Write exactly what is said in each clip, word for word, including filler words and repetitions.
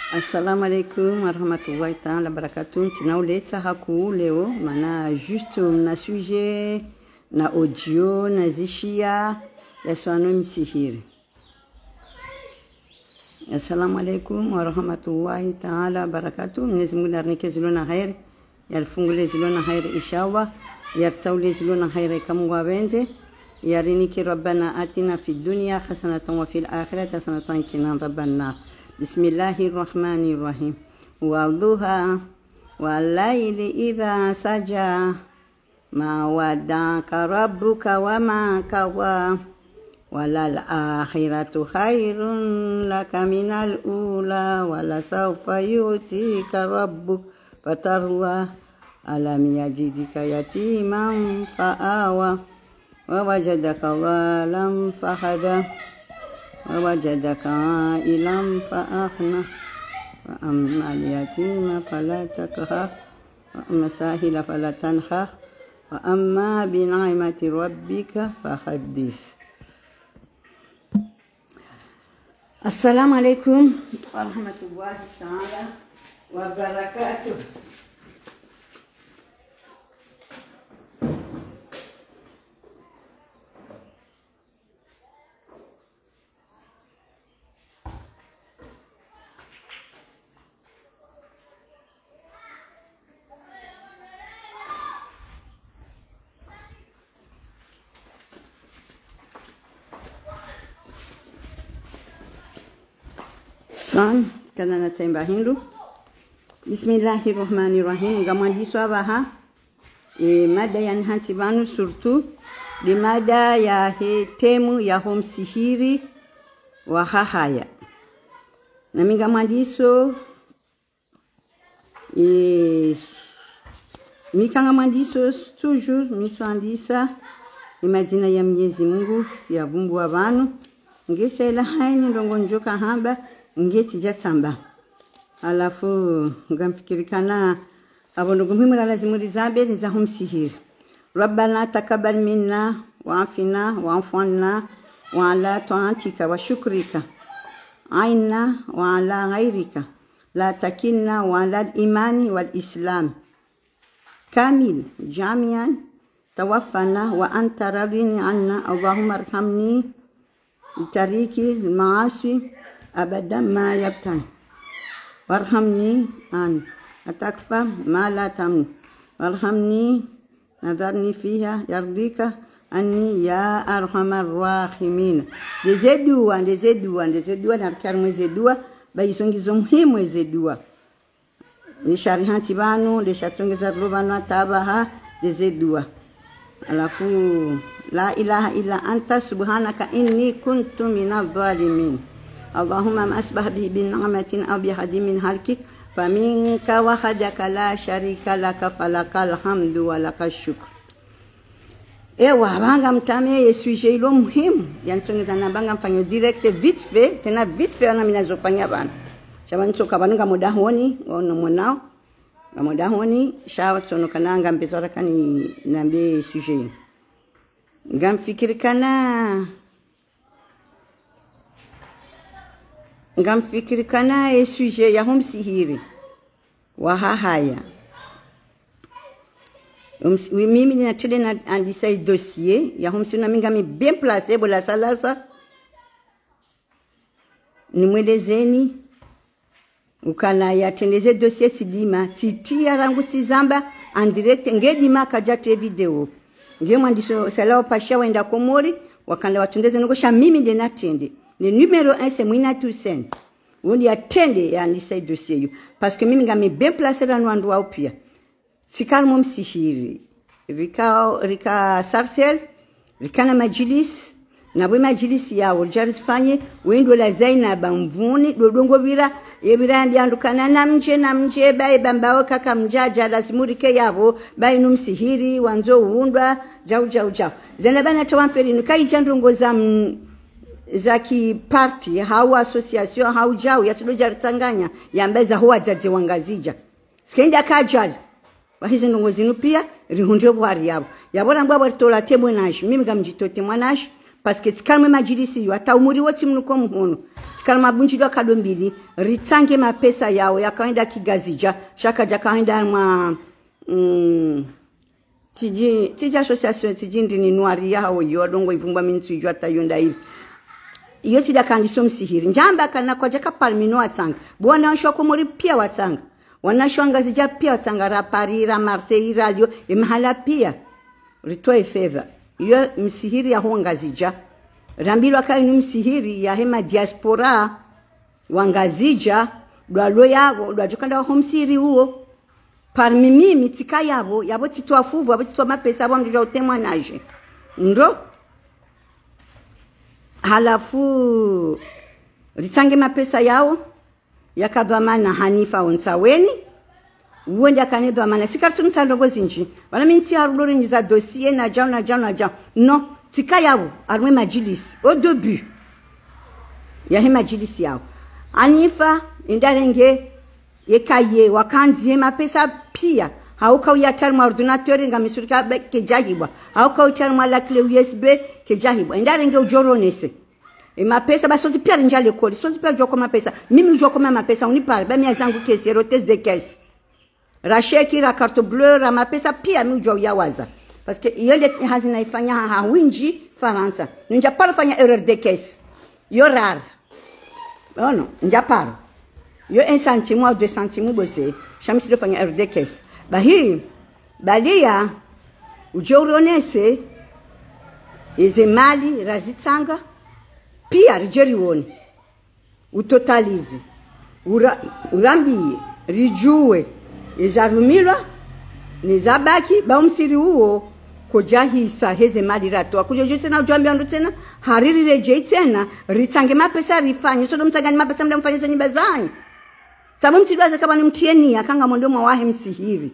Assalamu alaikum warahmatullahi taala wabarakatuh. Ntsina uletsa hakuu leo, mana juste na sujet, na audio, na zishiya, ya swano msihiri. Assalamu alaikum warahmatullahi taala wabarakatuh. Mwenyezi Mungu narinike zilo na heri, yarifungulie zilo na heri, inshallah. Yaritsaulie zilo na heri, eka Mungu apvendze. Yarinike: ربنا آتنا في الدنيا حسنة وفي الآخرة حسنة وقنا عذاب النار. بسم الله الرحمن الرحيم. والضحى والليل إذا سجى. ما ودعك ربك وما قلى. وللآخرة خير لك من الأولى. ولسوف يعطيك ربك فترضى. ألم يجدك يتيما فآوى. ووجدك ضالا فهدى. ووجدك عائلا فأغنى. وأما اليتيم فلا تقهر. وأما السائل فلا تنهر. وأما بنعمة ربك فحدث. Assalamu alaikum warahmatullahi taala wabarakatuh. Sawa, kana natsaha mba hindru. Bismillahi rahmani rahim. Ngamwandiso apvaha e mada yanihantsi pvanu, surtout nde mada yahe thème yaho msihiri wa hahaya. Nami ngamwandiso, e, mi ngamwandiso toujours, mi ntsuandisa e madzina ya Mwenyezi Mungu, tsiyavumbua pvanu. Nge sela hayini ndrongo ndjoka hamba, nge tsidja tsamba. Halafu ngamfikiri kana apvo ndrongo muhimu la lazimu rizambe ni zaho msihiri. ربنا تقبل منا وعافنا واعف عنا وعلى طاعتك وشكرك أعنا وعلى غيرك لا تكلنا وعلى الإيمان والإسلام كامل جامعا توفنا وأنت راض عنا. اللهم ارحمني بترك المعاصي أبدا ما يبتن. وارحمني أن أتكفى ما لا تمن. وارحمني نظرني فيها يرضيك عني يا أرحم الراحمين. Ndeze dua, ndeze dua, ndeze dua, na rikari mweze dua, ba izo ngizo muhimu eze dua. Nde sha rihantsi pvanu, nde sha tsongeza rilo pvanu hata apvaha, ndeze dua. Halafu, لا إله إلا أنت سبحانك إني كنت من الظالمين. اللهم ما أصبح بي من نعمة أو بأحد من خلقك فمنك وحدك لا شريك لك فلك الحمد ولك الشكر. Ewa, apvaha ngamtsaha ye sujet ilo muhimu, yanitsongeza namba ngamfanyo direct vite fait, tsena vite fait, wana mi nazofanya pvanu. Sha pvanu tsoka pvanu ngamo dahoni, ono monao, ngamo dahoni, sha tsono kana ngambezwa rakani nambe sujet. Ngamfikiri kana, ngamfikiri kana e sujet yaho msihiri wa hahaya. Ums-, wi-, mimi ninatrende naandisa e dossier yaho msihiri, nami ngami bien placé bo la salasa. Nimwelezeni ukana yatrende ze dossier tsidima, tsitriya rangu tsizamba en direct, nge dima kadjatre video. Nge mwandiso Salao Pasha wenda Komori, wakanda watrende ze ndrongo sha mimi nde natrende. Le numéro un, c'est Mwinyi Hussein. Wo nde yatrende yaandisa e dossier yo. Parce que mimi ngami bien placé ranu wandru wao pia. Tsikari mo msihiri. Rika, rika Sarcelles, rika na madjilisi, na bwe madjilisi yawo, ridja rizifanye, wendo la Zainaba Mvuni, ndo ndrongo pvira, ye pvira yambiwa ndru kana namdje, namdje, baye bambawo kaka mdjadja, lazimu rike yapvo, baye nu msihiri, wandzo uundwa, djau, djau, djau. Zainaba na tawa mferi, nu kaidja ndrongo za m-, za ki parti, hau association, hau djau, yatsidodja ritsanganya, yamba za ho wadzadze wa Ngazidja. Sike nda kadjali. Wahizi ndrongo zinu pia, rihundre pvwari yapvo. Yapvo rambwa pvwa ritola témoignage. Mimi ngamdjitowa témoignage, Parce que tsi karimwa madjilisi yo, hata umuri wo tsi mnuko mhono. Tsi karimwa bundjilwa kado mbili, ritsange mapesa yawo, yakaenda ki Ngazidja, sha kadja kaenda mwa, mm, tsidji, tsidji association, tsidji ndini nwari yahawo yo, wadrongo ivumbwa mi ntsu idjuwa hata yo nda ili. Iyo tsi nda kandiso msihiri. Ndjamba kana kwadjaka parmi no watsanga. Bo wanawashe wa Komori pia watsanga. Wanawashe wa Ngazidja pia watsanga ra Paris, ra Marseille, ra Lyon, ye mahala pia. Ritowe fedha. Iyo msihiri yaho Ngazidja. Rambilwa ka inu msihiri yahe ma diaspora wa Ngazidja, ndo walo yapvo, ndo wadjo kanda waho msihiri uwo. Parmi mimi, tsika yapvo, yapvo tsitowa fuvu, yapvo tsitowa mapesa, yapvo mndru dja utemwa naje. Ndo. Halafu, ritsange mapesa yawo, yaka dhwamana Hanifa Ontsaweni, uwo nde yakana dhwamana. Sika ritsu mtsa ndrongo zindji, mana mi ntsi harudori ndjiza dossier na djau, na djau, na djau. Non, tsika yapvo, harimwa madjilisi, au début. Yahe madjilisi yawo. Hanifa, enda renge, yeka ye, wakandzi ye mapesa pia. Hauka uyatia harimwa ordinateur nga misurika be-, kedjahibwa. Hauka utia harimwa la clé U S B kedjahibwa. Enda renge udjo ronese. E mapesa, ba sontsi pia rindja lekoli, sontsi pia ridjuwa ko mapesa. Mimi udjuwa ko ma mapesa, unipare, ba mi yazangu caisse, rote ze caisse. Ra chèque, ra carte bleue, ra mapesa pia mi udjuwa uyawaza. Parce que iyo nde hazi naifanya ha, ha windji Farantsa. Nindja paro fanya erreur de caisse. Yo rare. Oh non, ndja paro. Yo un centime ou deux centimes bo ze. Sha mi tsi ndo fanya erreur de caisse. Bahi, baliya, udje uronese, eze mali razitsanga, pia ridje riwone. Utotalize. Ura-, urambiye, ridjuwe, ezarumilwa, nezabaki, ba omsihiri uwo, kodjahisa heze mali ratowa. Kudjodjo tsena udjo wambiya wandru tsena, hari riredjeyi tsena, ritsange mapesa rifanye, sodo mtsangani mapesa mda mfanye ze nyumba zanyu. Sabu mtsidwaze kaba ni mtiyeni, yaka ngamwendo mwawahe msihiri.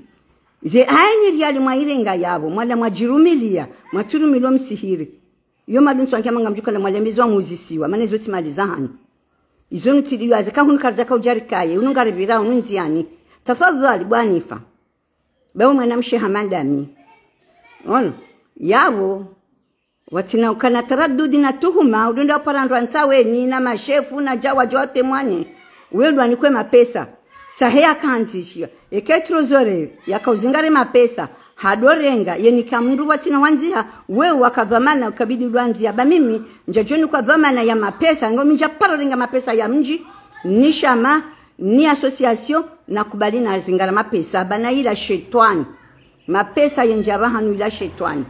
Ze aini riyali mwairenga yapvo, mwala mwadjirumiliya, mwatsurumilwa msihiri. Iyo mali ntsu wankia manga mdjuka na mwalemezwa muzisiwa, mana izo tsi mali zahanyu. Izo mtsidwaze ka hunu karidjaka udjarikaye, hunu ngaripvira, hunu ndziani. Tafadhwali, bo Hanifa. Bawe mwanamshe hama ndami. Ono, yapvo, watsina ukana taradudi na tuhuma, udunda upara ndrwa Ntsaweni, na mashefu, na djawa djawa temwane. Uwe ndo wanikwe mapesa. Tsahe yakandzishiwa. Eke trésorier, yakauzingare mapesa. Hadorenga, yenika mndru watsina wandziha, wewe waka dhwamana ukabidi ulwandziha. Ba mimi, ndjadjoni kwa dhwamana ya mapesa, ngo mi ndja paro renga mapesa ya mdji, ni shama, ni association, nakubali nazingara mapesa, ba na ila shetwani. Mapesa yendja pvahanu ila shetwani.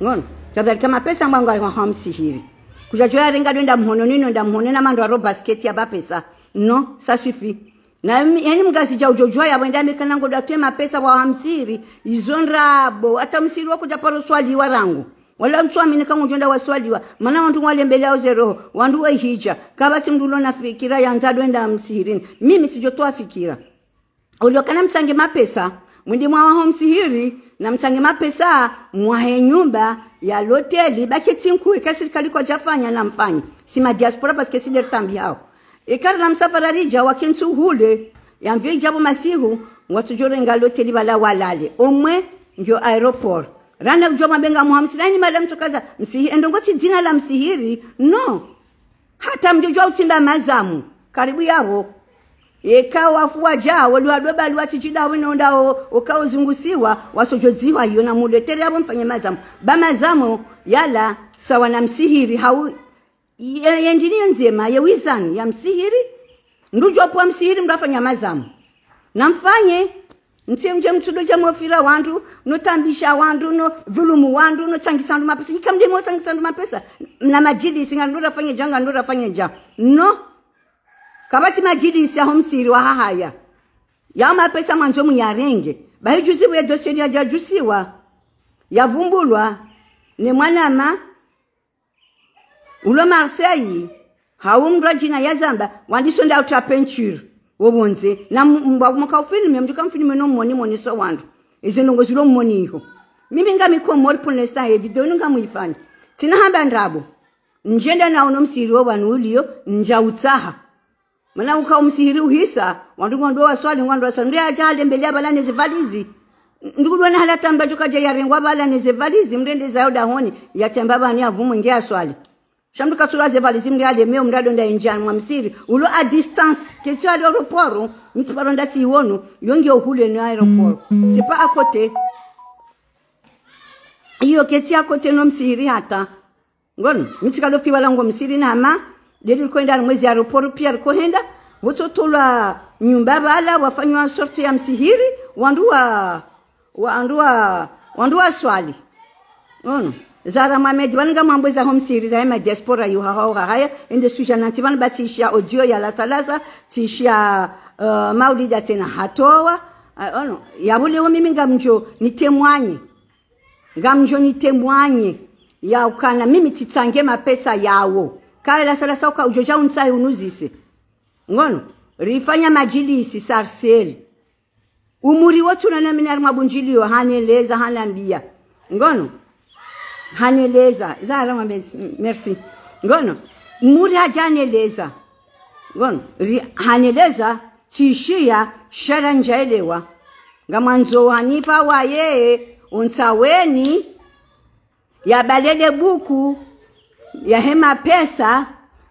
Ngono, kadhalika mapesa ngwangu wa hamsihiri. Kudjadjo yarenga ndo enda mhono nino, enda mhono na mandro aro basket ya mapesa. Non, ça suffit. Na mi-, yani mngazidja udjodjuwa yapvo enda mikana ngo datwe mapesa wa hamsihiri, izo ndrabo, hata msihiri wakudja paro swaliwa rangu. Wala mtsuamini ka ngudjo enda waswaliwa, mana wandru walembeleya oze roho, wandru wahidja, kapvatsi mndru ulo na fikira yandza ndo enda msihirini. Mimi tsidjotowa fikira. Ulio kana mtsange mapesa, mwindi mwawaho msihiri, na mtsange mapesa, mwahe nyumba, ya loteli, ba ketsi nkuu, eka sirikali kwadjafanya na mfanye. Si ma diaspora, parce que si ndo ritambihao. Eka rila msafara ridja, wakentsi uhule, yamvie idjapvo masihu, ngwatsudjorenga loteli pvala walale. Omwe, ngiyo aéroport. Rana udjo mwambe ngamwaha msihiri, ni mala mtsokaza, msihi-, endrongo tsi dzina la msihiri, non. Hata mdjodjuwa utsimba mazamu, karibu yapvo. Eka wafu wadja, wali wadoba, wali watsidjida, wino nda o, oka uzungusiwa, wasodjodziwa iyo na muletere yapvo mfanye mazamu. Ba mazamu, yala, sawa na msihiri, hau, ye, ye ndini ye ndzema, ye wizani, ya msihiri, ndudjo pvwa msihiri, mndru afanya mazamu. Na mfanye, ntsi mdje mtsudo dja mwafira wandru, no tambisha wandru, no dhulumu wandru, no tsangisa wandru mapesa. Ika mdje mwatsangisa wandru mapesa, na madjilisi, nga ndo rafanye dja, nga ndo rafanye dja. Non. Kapvatsi madjilisi yaho msihiri wa hahaya. Yao mapesa mwandzo muyarenge. Bahi juzi pvo ye dossier yadjadjusiwa. Yavumbulwa. Ne mwanama. Ulo Marseille, hau mndru wa djina ya zamba, wandiso nda utra peinture, wo pvondze, na m-, mbwa mwaka ufilme, mdjuka mfilme no mmoni mwoneso wandru. Izi ndrongo zilo mmoni iho. Mimi ngami Komori pour l'instant, ye video inu ngamwifanya. Tsina hamba ndrabo. Ndjenda na uno msihiri wo pvanu ulio, ndja utsaha. Mana uka omsihiri uhisa, wandru ngwandro waswali, ngwandro waswali. Mndru yadja halembeleya pvala neze valizi. Ndukudwona hala tamba djoka dja yarengwa pvala neze valizi, mndru ende zayo dahoni, yatsamba pvani avumwe nge aswali. Sha mndru katsura ze valizi mndru yaleme, mndru yadonda indjiani mwa msihiri. Ulo à distance. Ketsi ya aéroport. Mi tsiparo nda tsiwono. Yo nge uhule no aéroport. C'est pas à côté. Iyo ketsi à côté no msihiri hata. Ngono, mi tsikalo fiwa lango msihiri na hama. Ndeli rikohenda mwezi aéroport piya rikohenda. Wotso tolwa nyumba pvala, wafanywa sorte ya msihiri. Wandru wa wandru wa, wandru waswali. Ono. Zahra Mohamed, pvanu ngamwambo za ho msihiri, za hema diaspora yo haha, hahaya, ende suja nanti pvanu ba tsishiya audio ya Lasalasa, tsishiya, eh, Maulida tsena hatowa. Ah, ono. Yapvo leo mimi ngamdjo ni témoigner. Ngamdjo ni témoigner. Ya ukana mimi tsitsange mapesa yawo. Kawe Lasalasa uka udjo dja untsahe unuzise. Ngono. Rifanya madjilisi Sarcelles. Umuri wotsuna na mi nari mwa bundjiliyo, haneleza, hanambiya. Ngono. Haneleza. Zahra Mohamed, merci. Ngono. Umuri hadja haneleza. Ngono. Ri-, haneleza, tsishiya, sha ra ndjaelewa. Ngamwandzo wanipva waye, ontsaweni, ya balele buku, ya hema pesa,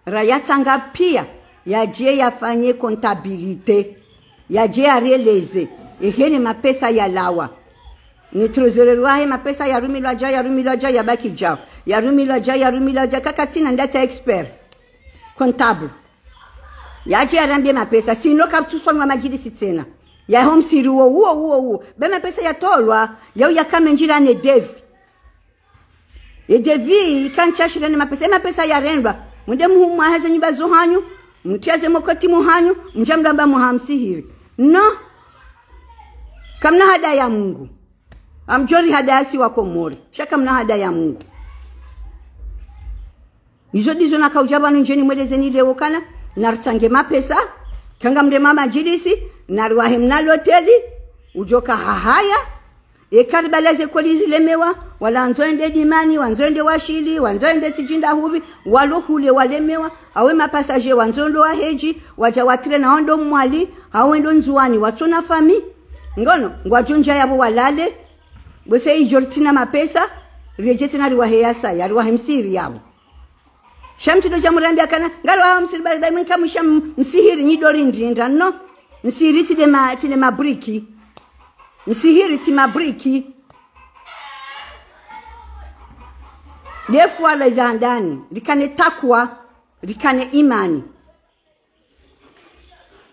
ra yatsanga piya, yadje yafanye comptabilité, yadje yareleze, ehe ne mapesa yalawa. Ni trésorerie wahe mapesa yarumilwa dja, yarumilwa dja, yabaki djao. Yarumilwa dja, yarumilwa dja, kaka tsina ndatsa expert. Comptable. Yadje yarambiye mapesa, sinon kapvatsuswa mwa madjilisi tsena. Ya ho msihiri wo, uwo, uwo, uwo. Be mapesa yatolwa, yau yakame ndjira ne devis. E devis, ikantsi ashira ne mapesa. E mapesa yarendwa. Mwende muhu mwaheze nyumba zo hanyu, mtriyaze mokoti mu hanyu, mdja mramba muha msihiri. No. Kamna hada ya Mungu. Amdjori hada ya si wa Komori. Sha kamna hada ya Mungu. Izo ndizo nakaudja pvanu ndje nimwelezeni leo kana, naritsange mapesa, kanga mrema madjilisi, nariwahe mna loteli, udjoka hahaya, eka ribalaze koli zilemewa, wala wandzo wende Dimani, wandzo wende Washili, wandzo wende tsidjinda hupvi, walo hule walemewa, awe mapasaje wandzo ndo wahedji, wadja watrena wando Mwali, awe ndo Ndzuwani, watsona fami. Ngono, ngwadjo ndja yapvo walale, bwese idjo ritsina mapesa, riedje tsena riwahe yasaya, riwahe msihiri yapvo. Sha mtsindo sha murambiya kana, ngalo hawo msihiri ba, ba, mwinka mwisha m-, msihiri nyi dori ndrinda, no. Msihiri tsi de ma, tsi de mabriki. Msihiri tsi mabriki. Defu wala za handani, rikane takwa, rikane imani.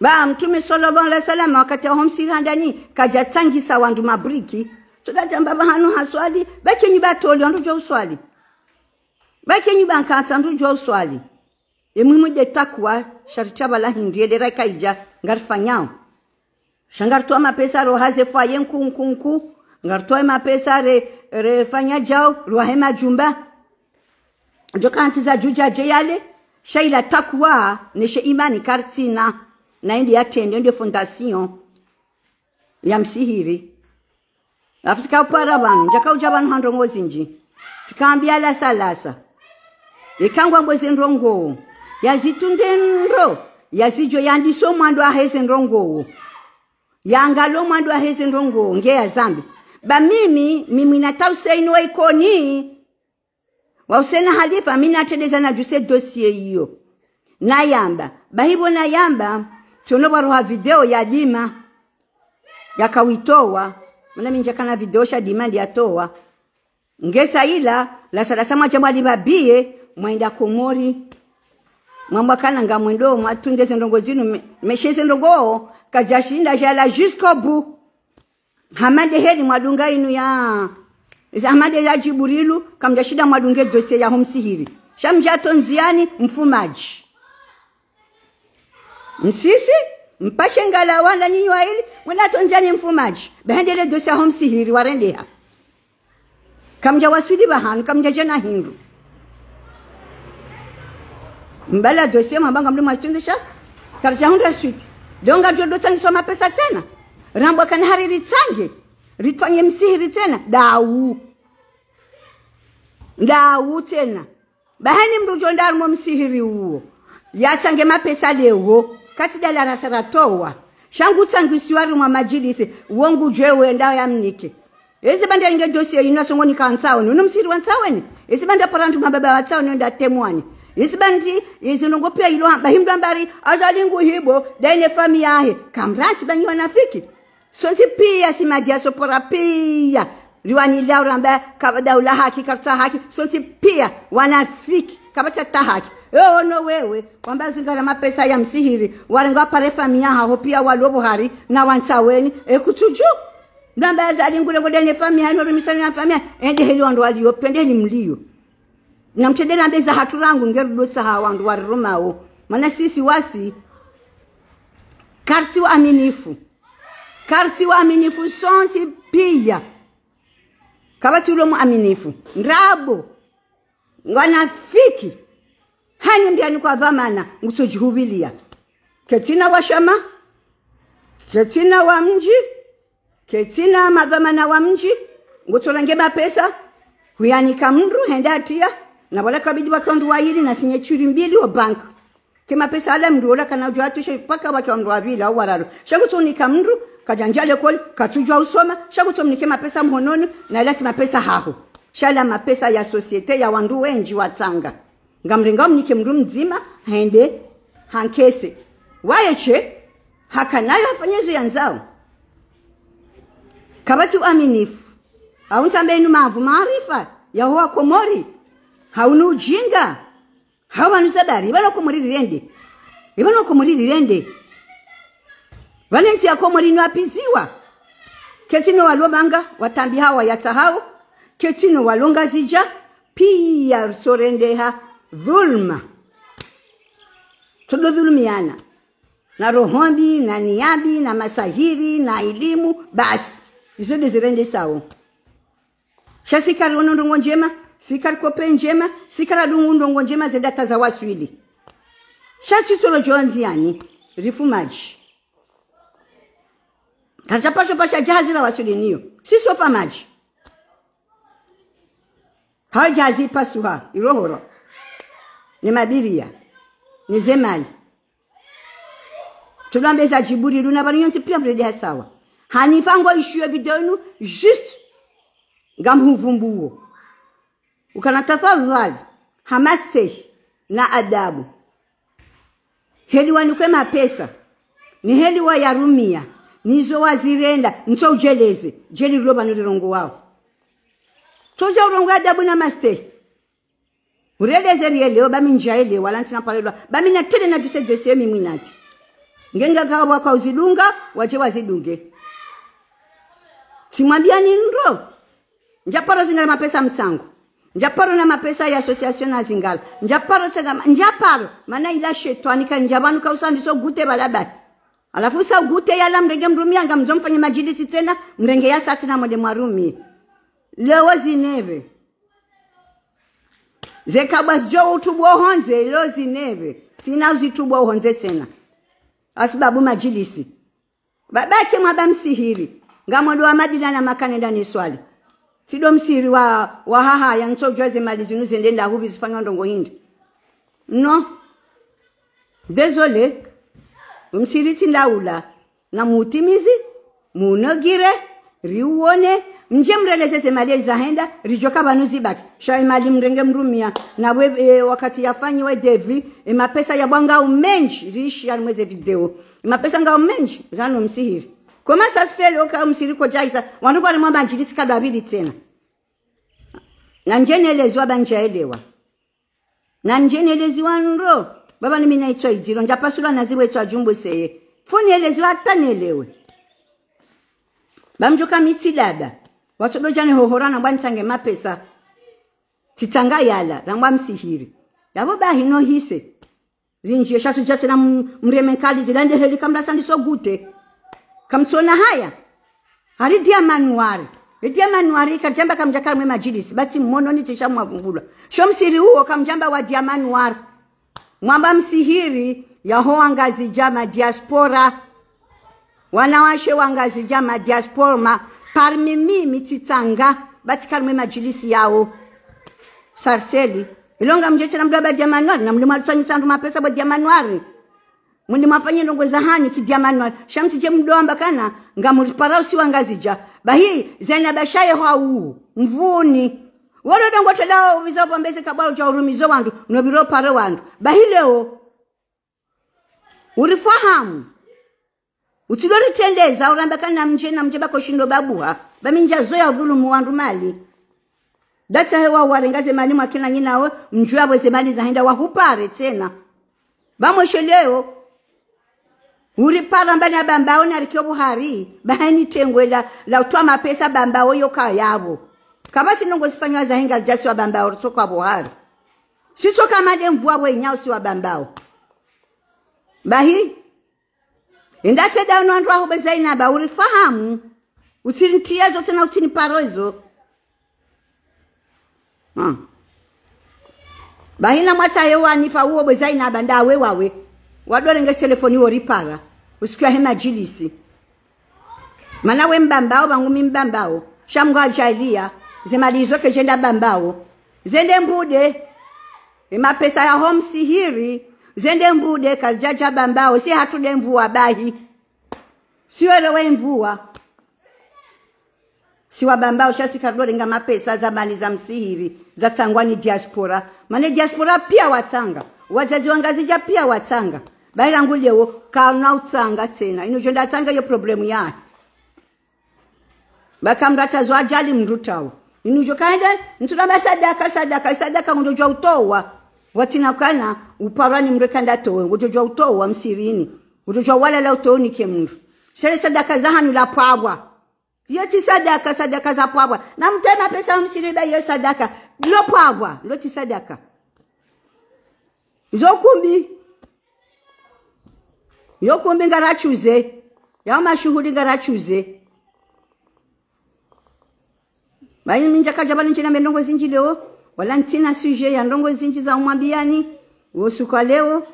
Ba Mtrume swallallahu alayhi wasallam wakati wa ho msihiri handani, kadja tsangisa wandru mabriki. Tsoda djamba pvahanu haswali, ba kenyi ba toli wandru djo uswali. Ba kenyi ba nkantsa wandru djo uswali. Ye muhimu de takwa, sha ritsa pvala hindri, ye de raka idja, ngarifanyao. Sha ngaritowa mapesa rohaze foyer nku, nku, nku, ngaritowa mapesa re, refanya djao, rwahe madjumba. Djo kantsi za djudja dje yale, sha ila takwa, neshe imani karitsina, na indi yatrende, nde fondation ya msihiri. Afu tsika upara pvanu, ndjaka udja pvanu ha ndrongoo zindji. Tsikambiya Lasalasa. Eka ngwambo ze ndrongoo. Yazitunde ndro, yazidjo yandiso mwando aheze ndrongoo. Yangalo mwando aheze ndrongoo, nge yazambe. Ba mimi, mimi na ta Hussein wa Ikoni. Wa Hussein Halifa, mi natrendeza nadjuse dossier iyo. Nayamba. Bahi pvo nayamba, tsiono pvaroha video ya Dima. Yakawitowa. Mana mi ndjakana video sha Dima ndiyatowa. Ngesa ila, Lasalasa mwadja mwalipva biye, mwaenda Komori. Mwambwa kana ngamwendo, mwatunde ze ndrongoo zinu, me, meshe ze ndrongoo, kadjashinda djala jusqu'au bout. Hama de heli mwadunga inu ya, hama de ya Djibrilu, kamdjashinda mwadunge dossier ya ho msihiri. Sha mdjato ndziani mfumadji. Msisi, mpashe ngalawa na nyinyi waili, mwenato ndziani mfumadji. Bahi nde le dossier ya ho msihiri, warendeha. Kamdja waswili pvahanu, kamdjadja na hindru. Mbala dossier mwamba ngamdru mwazitunde sha, karidja hundra suite. Donga djo do tsangiswa mapesa tsena. Rambwa kana hari ritsange. Rifanye msihiri tsena. Dau. Dau tsena. Bahi ni mndru djo nda harumwa msihiri uwo. Yatsange mapesa leo. Katsi dala rasa ratowa. Sha ngu tsangisiwa harumwa madjilisi. Uwo ngudjuwe wenda yamnike. Ezi banda nge dossier inu asongo ni ka Ntsaweni. Unu msihiri wa Ntsaweni. Ezi banda para ndru mababa wa Ntsaweni wenda temwani. Izi bandi, izi ndrongoo piya ilo hamba, himdru ambari, Azali ngu hibo, ndeye ne famiyi yahe. Kamrantsi ba nyi wanafiki. Sontsi piya si madiaspora piya. Riwani leo ramba, kaba daula haki, kartsa haki, sontsi piya, wanafiki, kaba tsata haki. Ewo no wewe, wamba zingara mapesa ya msihiri, warenga pare famiyi yaho piya walo buhari, na wantsaweni, e kutsudju. Namba Azali ngu rengo ndeye ne famiyi yahe, no rumisana na famiyi yahe, ende heli wandru waliyo, pvende heli mliyo. Na mtsende rambe za hatru rangu nge rudotsaha wandru warirumao. Mana sisi wasi, kartsi waaminifu. Kartsi waaminifu sontsi piya. Kapvatsi ulo muaminifu. Ndrabo. Ngwanafiki. Hanyu mbiyani kwa dhwamana, ngutsodjihubiliya. Ketsina wa shama. Ketsina wa mdji. Ketsina madhwamana wa mdji, ngutsorenge mapesa, huyanika mndru, hende hatiya, na wala kabidi wake wandru wayili na sinyetshiri mbili ho banki. Ke mapesa yala mndru wola kana udjuwa hatru she paka wake wandru wavili au wararu. Sha ngutsonika mndru, kadjandja likoli, katsudjuwa usoma, sha ngutsomnike mapesa mhononi, na yala tsi mapesa haho. Sha yala mapesa ya société ya wandru wendji watsanga. Ngamrenga mnike mndru mdzima, hende, hankese. Waye she, hakanayo hafanye zo yandzao. Kapvatsi uaminifu. Hau ntsambe inu mavu maarifa, yaho wa Komori. Hau ni ujinga. Hau wanu zabari, ipvanu Komori rirende. Ipvanu Komori rirende. Pvanu ntsi ya Komori ni wapiziwa. Ketsina walo manga, watambi hawa yatsahao. Ketsina walo Ngazidja, piya ritsorendeha dhulma. Tsodo dhulumiyana. Na roho mbi, na niya mbi, na masahiri, na ilimu, basi. Izo nde zirendesao. Sha si kari ono ndrongoo ndjema, si kari kope ndjema, si kari adungu ndrongoo ndjema zende hata zawaswili. Sha si tsolo djo ndziyani, rifu madji. Karidja pasho pasha djahazi rawaswili nayo. Si tsofa madji. Hau djahazi ipasuha, irohoro. Ni mabiriya. Ni zemali. Tsulambe za djiburi luna pvanu nyontsi piya mrende hasawa. Hanifa ngo ishiyo video inu, juste. Ngamhuvumbuo. Ukana tafadhali, ha mastehi, na adabu. Heli wanikwe mapesa, ni heli wayarumiya, nizo wazirenda, ntso udjeleze, djeli rilo pvanu rirongowao. Tsodja urongoa adabu na mastehi. Ureleze rielewe, ba mi ndjaelewa, wala ntsina parelwa, ba mi na tele na duse dose mi mwinati. Nge ngaka waka uzidunga, wadje wazidunge. Tsimwambiyani ndro. Ndjaparo zingara mapesa mtsango. Ndjaparo na mapesa ya association na zingara. Ndjaparo tsena ma-, ndjaparo. Mana ila shetwani ka ndja pvanu ka usandiso gute pvala bahi. Halafu sa gute yala mrenge mrumiya ngamdzo mfanye madjilisi tsena, mrenge ya sa tsena mwende mwarumiye. Leo zineve. Ze kabwa zidjo utubu ohondze, leo zineve. Tsina uzitubu ohondze tsena. Hasibabu madjilisi. Babake mwaba msihiri. Ngamwendo wa Madina na Maka nenda niswali. Tsindo msihiri wa, wa hahaya, ntsodjuwa ze mali zinu zende nda hupvi zifanywa ndrongoo hindri. Non. Désolé. Msihiri tsi ndaula. Na muutimizi, muunogire, riuone, mdje mreleze ze mali zahenda, ridjoka pvanu zibaki. Sha ye mali mrenge mrumiya, na we, e, wakati yafanyiwa devis, e mapesa yabwa ngao mendji, riishi harimwa ze video. E mapesa ngao mendji, rano msihiri. Comment ça se fait leo ka msihiri kodjahisa, wandru kwarimwa madjilisi kadwa pvili tsena. Na ndje neleziwa ba ndjaelewa. Na ndje neleziwa ndro. Baba ni mi na itswa idziro, ndjapasulwa na zirwe itswa djumbo seye. Fo neleziwa hata nelewe. Ba mdjoka mi tsi dada. Watsodo dja nihohora nambwa nitsange mapesa. Tsitsanga yala, nambwa msihiri. Yapvo bahi no hise. Rindjiye sha tsudja tsena m-, mreme nkali zila nde heli kamla sandiso gute. Kamtsona haya. Hari Diamant Noir. E Diamant Noir, karidjamba kamdjaka harimwa ye madjilisi. Basi mhono ni tsisha mwavumbulwa. Sho msihiri uwo kamdjamba wa Diamant Noir. Mwamba msihiri, yaho wangazidja ma diaspora. Wanawashe wangazidja ma diaspora ma. Parmi mimi tsitsanga. Basi karimwa ye madjilisi yawo. Sarcelle. Ilo ngamdje tsena mdo ba Diamant Noir. Na mdo mwarutsanyisa ndru mapesa bo Diamant Noir. Mwende mwafanye ndrongoo zahanyu ki Diamant Noir. Sha mtsidje mdo amba kana, ngamuripara usi wangazidja. Bahi, zena bashaye hwa uu. Mvuni. Wolo dongo tela uviza upvambeze kabla udja urumizo wandru, no viro pare wandru. Bahi leo, urifahamu. Utsidori trendeza, uramba kana mdje na mdje bako shindo babuha. Ba mi ndjazoya udhulumu wandru mali. Datsa hewa warenga ze mali mwakina nyinawe, mdjuwa pvo ze mali zahenda wahupare tsena. Ba mweshe leo, uripara mbani ya Bambao na rikio buhari, bahani tengwe la, la utowa mapesa Bambao yo kayapvo. Kapvatsi ndrongo zifanywa zahinga djasi wa Bambao, ritsoka buhari. Sitsoka made mvua we inyao si wa Bambao. Bahi, enda tseda unu wandru waho be Zainaba, urifahamu. Utsinitriye zo tsena utsiniparo izo. Ah. Bahi na mwatsahe wanifa uwo be Zainaba ndawe wawe. Wadorenge telefoni wo ripara. Usiku yahe madjilisi. Mana we Mbambao, pvangu mi Mbambao. Sha Mngu hadjaliya. Ze mali izo kedjenda Bambao. Zende mbude. E mapesa yaho msihiri. Zende mbude kazidjadja Bambao. Si hatru de mvua bahi. Si wele we mvua. Si wa Bambao sha si kardorenga mapesa za mali za msihiri, zatsangwa ni diaspora. Mana diaspora pia watsanga. Wadzadze wa Ngazidja pia watsanga. Bahi rangu leo, kana utsanga tsena. Inu djo nda tsanga yo problemu yahe. Baka mdru atsazo adjali mdru tawo. Inu djo kaende, mdru namba sadaka, sadaka, sadaka, ngudjo djuwa utowa. Watsina kana, uparwa ni mdru kanda towe, ngudjo djuwa utowa msihirini. Ngudjo djuwa walala utowe unike mdru. Sha le sadaka zahanyu lapvwapvwa. Yo tsi sadaka, sadaka zapvwapvwa. Na mtowe mapesa msihiri ba yo sadaka. Lopvwapvwa, lo tsi sadaka. Zo kumbi. Yo kumbi ngaratsuze. Yao mashuhuli ngaratsuze. Bahi mi ndjakadja pvanu ntsina me ndrongo zindji leo. Wala ntsina sujet ya ndrongo zindji za umwambiyani. Wo usiku wa leo.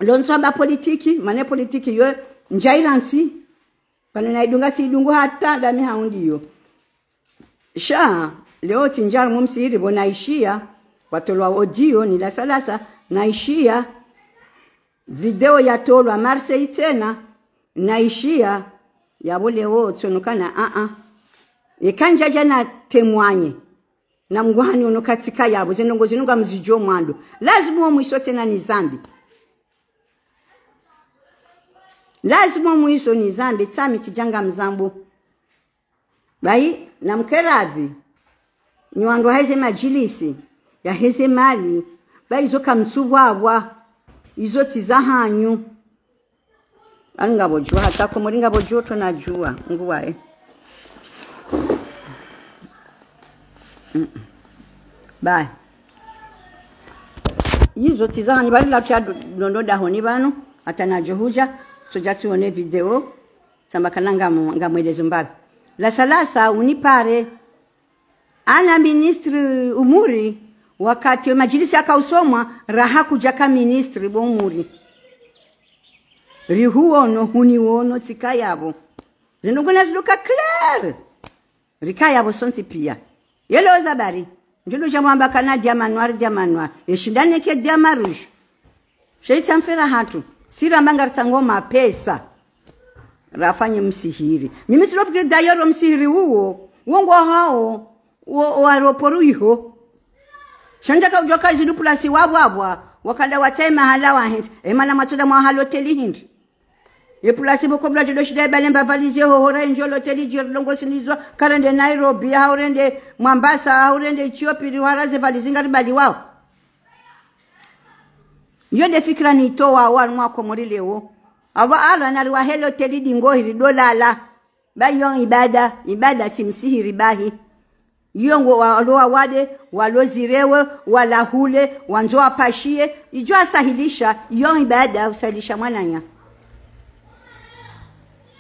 Lo ntswamba politiki, mana politiki yo ndjairantsi. Pvanu naidunga tsidungu hata dami haundi yo. Sha, leo tsindjari mumsihiri pvo naishiya, watolwa audio ni lasalasa, naishiya, video yatolwa Marseille tsena, naishiya, yapvo leo tsonokana, a-a. Eka ndjadja na témoigner, na Mngu haniono katsika yapvo, ze ndrongo zinu ngamzidjuo mwando. Lazimu wo mwiso tsena nizambe. Lazimu wo mwiso nizambe, tsami tsidja ngamzambo. Bahi, na mkeradhi, nyi wandru waheze madjilisi, yaheze mali, bahi izo kamtsupvwapvwa, izo tsi zahanyu. Ani ngapvo djuwa, hata Komori ngapvo djuwa, tona djuwa, nguwaye. Mm. Bahi. Izo tsi zahanyu, bali la tsha do-, dondo dahoni pvanu, hata nadjo hudja, tsodja tsione video. Tsamba kana ngamu-, ngamwelezo mbapvi. Lasalasa, unipare. Ana ministre Umuri, wakati madjilisi yakausomwa, raha kudjaka ministre bo Umuri. Rihuono, huniwono, tsika yapvo. Zinu nguna ziluka clair. Rika yapvo sontsi pia. Yelo zabari. Ndjulu dja mwamba kana diamant noir, diamant noir. Yeshindane ke diamant rouge. Sha itsi mfera hatru. Si ramba ngaritsango mapesa. Rafanye msihiri. Mimi tsilofikiri dayoro msihiri uwo. Uwo ngwahao. Uwo, uwo aéroport iho. Sha ndjaka udjoka zinu plasi wapvwapvwa. Wakanda watsahe mahala wahentsi. E mana mwatsoda mwaha loteli hindri. Ye plasi pvoko mdru adjo shinda yabale mba valizi ye hohora ndjo loteli djiri ndrongo sinizwa, karende Nairobi, hau rende Mwambasa, hau rende Ethiopie, rihwara ze valizi ngaribaliwao. Yo nde fikira nitowa wanu wa Komori leo. Apvo ala nariwahe loteli dingo hiri dolala. Ba yo ibada, ibada tsi msihiri bahi. Iyo ngo wa-, walo wawade, walo zirewe, wala hule, wandzo wapashiye, idjo asahilisha, iyo ibada usahilisha mwananya.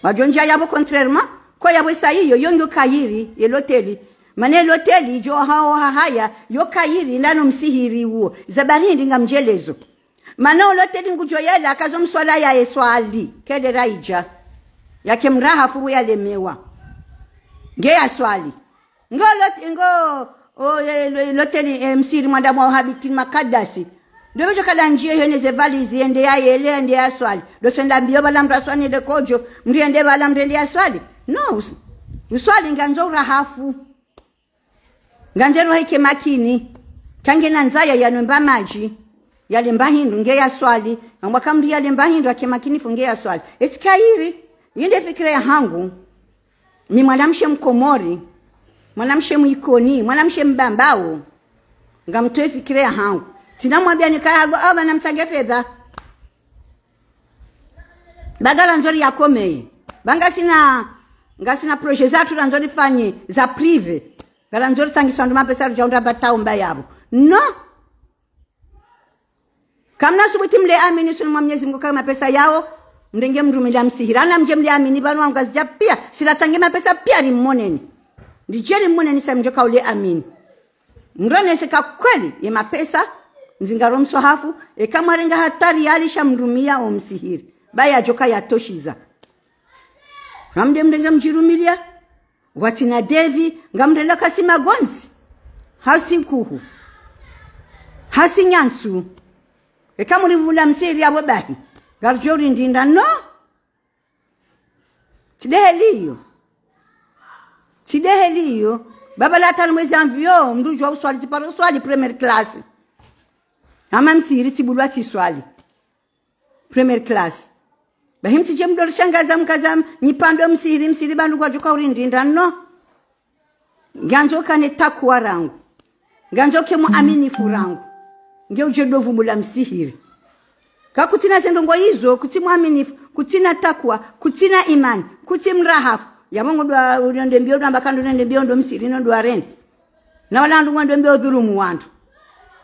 Wadjo ndja yapvo contrairement, ko yapvo sa iyo, yo ngiyo kayiri, ye loteli. Mana ye loteli, idjo hao hahaya, yo kayiri, nano msihiri uwo. Zabari hindri ngamdjelezo. Mana oloteli ngudjo yela, kazo mswala ya eswali, kede raidja. Yake mraha furu yalemewa. Nge ya swali. Ngo lot-, ngo, o, e, lo-, loteli, e, msihiri mwanda mwa uhabiti makadasi. Ndo bedjo kala ndjiye hene ze valizi, yende ya yele, yende ya swali. Ndo senda mbiyo pvala mdru aswali nde kodjo, mdru yende pvala mdru yende ya swali. No, us-, uswali ngandzo urahafu. Ngandzo ro heke makini. Kange na ndzaya yanomba madji. Yalemba hindru nge yaswali. Ngambwa ka mndru yalemba hindru hake makini fu nge yaswali. Esi kayiri. Yinde fikira yahangu. Mi mwanamshe mkomori. Mwanamshe mwikoni. Mwanamshe mbambao. Ngamtowe fikira yahangu. Tsina mwambia nikaya hago, awa namtsange fedha. Ba ngarandzo ri yakomeye. Ba ngasina, ngasina projet zatru randzo rifanye za privé. Ngarandzo ritsangiswa ndo mapesa rudja undra ba taumba yapvo. No. Kamna subuti mle amini usoni mwa Mwenyezi Mungu ka mapesa yawo, mrenge mrumiliya msihiri. Ana mdje mle amini, pvanu wangazidja piya, sila tsange mapesa piya rimmoneni. Ndidje rimmoneni sa mdjo ka ule amini. Mronese ka kweli ye mapesa, mzingaro mswahafu, eka mwarenga hata riyali sha mrumiya o msihiri. Ba yadjoka yatoshiza. Ngamdje mrenge mdjirumiliya, watsina devi, ngamrenda kasi magondzi. Hasi nkuhu. Hasi nyantsu. Eka murivula msihiri yapvo bahi. Ngaridjo rindinda no. Tsi de heli iyo. Tsi de heli iyo. Baba la tanu mwezi anvio, mndru udjuwa uswali, tsiparo uswali première classe. Hama msihiri tsibulwa tsiswali. Première classe. Bahi mtsidje mdo rishangaza mkaza nyipvando msihiri, msihiri ba ndo ngwadjoka urindinda no. Ngandzo kane takwa rangu. Ngandzo ke muaminifu rangu. Nge udje do vumbula msihiri. Ka kutsina ze ndrongo izo, kutsi muaminifu, kutsina takwa, kutsina imani, kutsi mrahafu. Yapvo ngo dwa, unende mbio, dwa mbaka ndo nende mbio ndo msihiri, no dwa rende. Na wala ndo ngwendo mbio dhulumu wandru.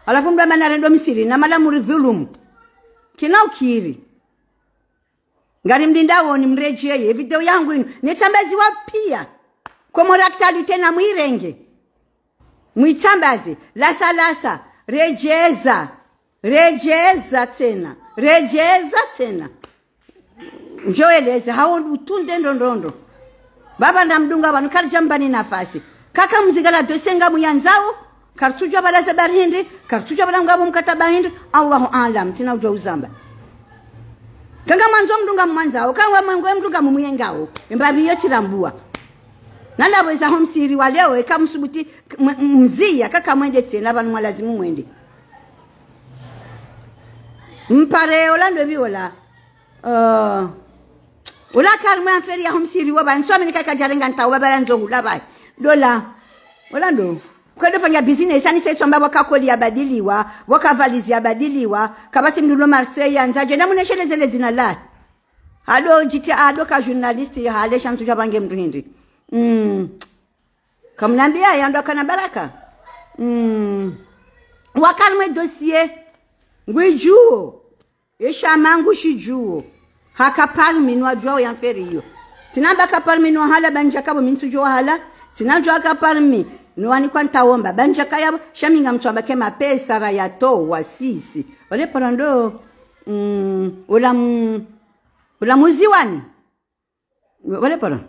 Halafu mdru amba narendo msihiri, na mala muridhulumu. Kina ukiri. Ngarimlindao ni mredjeye, video yangu inu. Netsambaziwa piya. Comores Actualité na mwirenge. Mwitsambaze. Lasa lasa. Redjeza. Redjeza tsena. Redjeza tsena. Udjo eleze. Hawo utunde ndrondrondro. Baba ndamdunga pvanu karidjamba ni nafasi. Kaka mzingara dossier ngamuyandzao. Karitsudjuwa pvala ze bari hindri, karitsudjuwa pvala ngapvo mkataba hindri, Allahu aalam, tsina udjuwa uzamba. Kanga mwandzo mndru ngamwandzao, kanga mwandzo mndru ngamumuyengao, embapvi iyo tsirambuwa. Nanda weza ho msihiri wa leo, eka msubuti, m-, m-, mziya, kaka mwende tsena, pvanu mwalazimu mwende. Mpare ola ndo pvi ola. Eh, ola karimwe affaire ya ho msihiri wo ba, ntsu amini kaka djarenga ntao, baba la ndzo hula ba. Dola. Ola ndo. Kwedo fanya business, ani se tsamba pvoka koli yabadiliwa, pvoka valizi yabadiliwa, kapvatsi mndru lo Marseille yandza dje, na munesheleze le dzina la. Hado djiti, hado ka journaliste, hale sha ntsu dja pvange mndru hindri. Mm. Kamnambia yandwa kana baraka. Mm. Wakarimwe dossier. Ngwidjuwo. Esha mangu shidjuwo. Haka parmi nwadjuwao ye affaire iyo. Tsinamba ka parmi nwahala ba ndjaka pvo mi ntsudjuwa hala. Tsinadjuwa ka parmi nwanikwa ntawomba ba ndjaka yapvo. Sha mi ngamtsuamba ke mapesa rayatowa sisi. Ole paro ndo. Mm, ola m-, ola muziwani. Wale paro.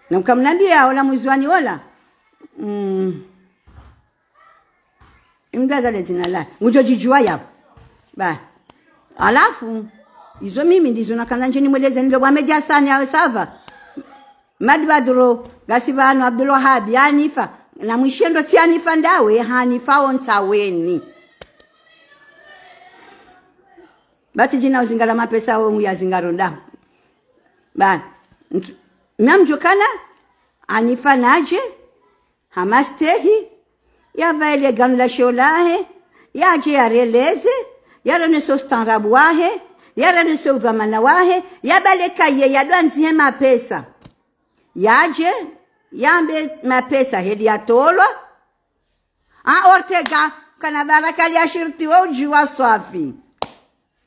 Na mkamnambia ola muziwani ola. Mm. Imdaza le dzina la. Ngudjo djidjuwa yapvo. Ba. Halafu, izo mimi ndizo nakandza ndje nimweleze ndo pvwa media sani yawe sava. Madi Badro, ngasi pvanu Abdul Wahab, Hanifa. Na mwishendo tsi Hanifa ndawe, Hanifa ontsa weni. Batsi djina uzingara mapesa wo ngu yazingaro ndaho. Ba, ntsu-, namdjokana, Hanifa nadje, ha mastehi, yapvae le ganu la sheo lahe, yadje yareleze, yaronese ustaarabu wahe, yaronese udhwamana wahe, yabale kaye, yadwandzihe mapesa. Yadje, yambe mapesa heli yatolwa, a Ortega, kana baraka li ashirti, wo udjuwa swafi.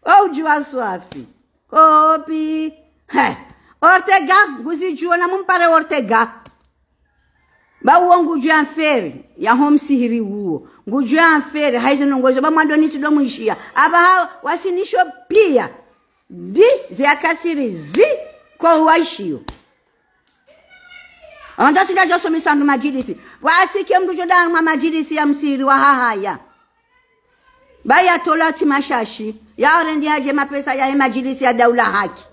Wo udjuwa swafi. Kopi. He. Ortega, nguzidjuwo na mumpare Ortega. Ba uwo ngudjo ya affaire, ya ho msihiri uwo. Ngudjo ya affaire, haizo ndrongo zo ba mwando nitsi do mwishiya. Aba ha, wasinisho piya. Di, ze akasiri zi, ko waishiyo. Wandza tsi nda djo somesa ndru madjilisi. Wasike mndru djo da mwa madjilisi ya msihiri wa hahaya. Ba yatolwa tsi mashashi. Yarendi hadje mapesa yahe madjilisi ya daula haki.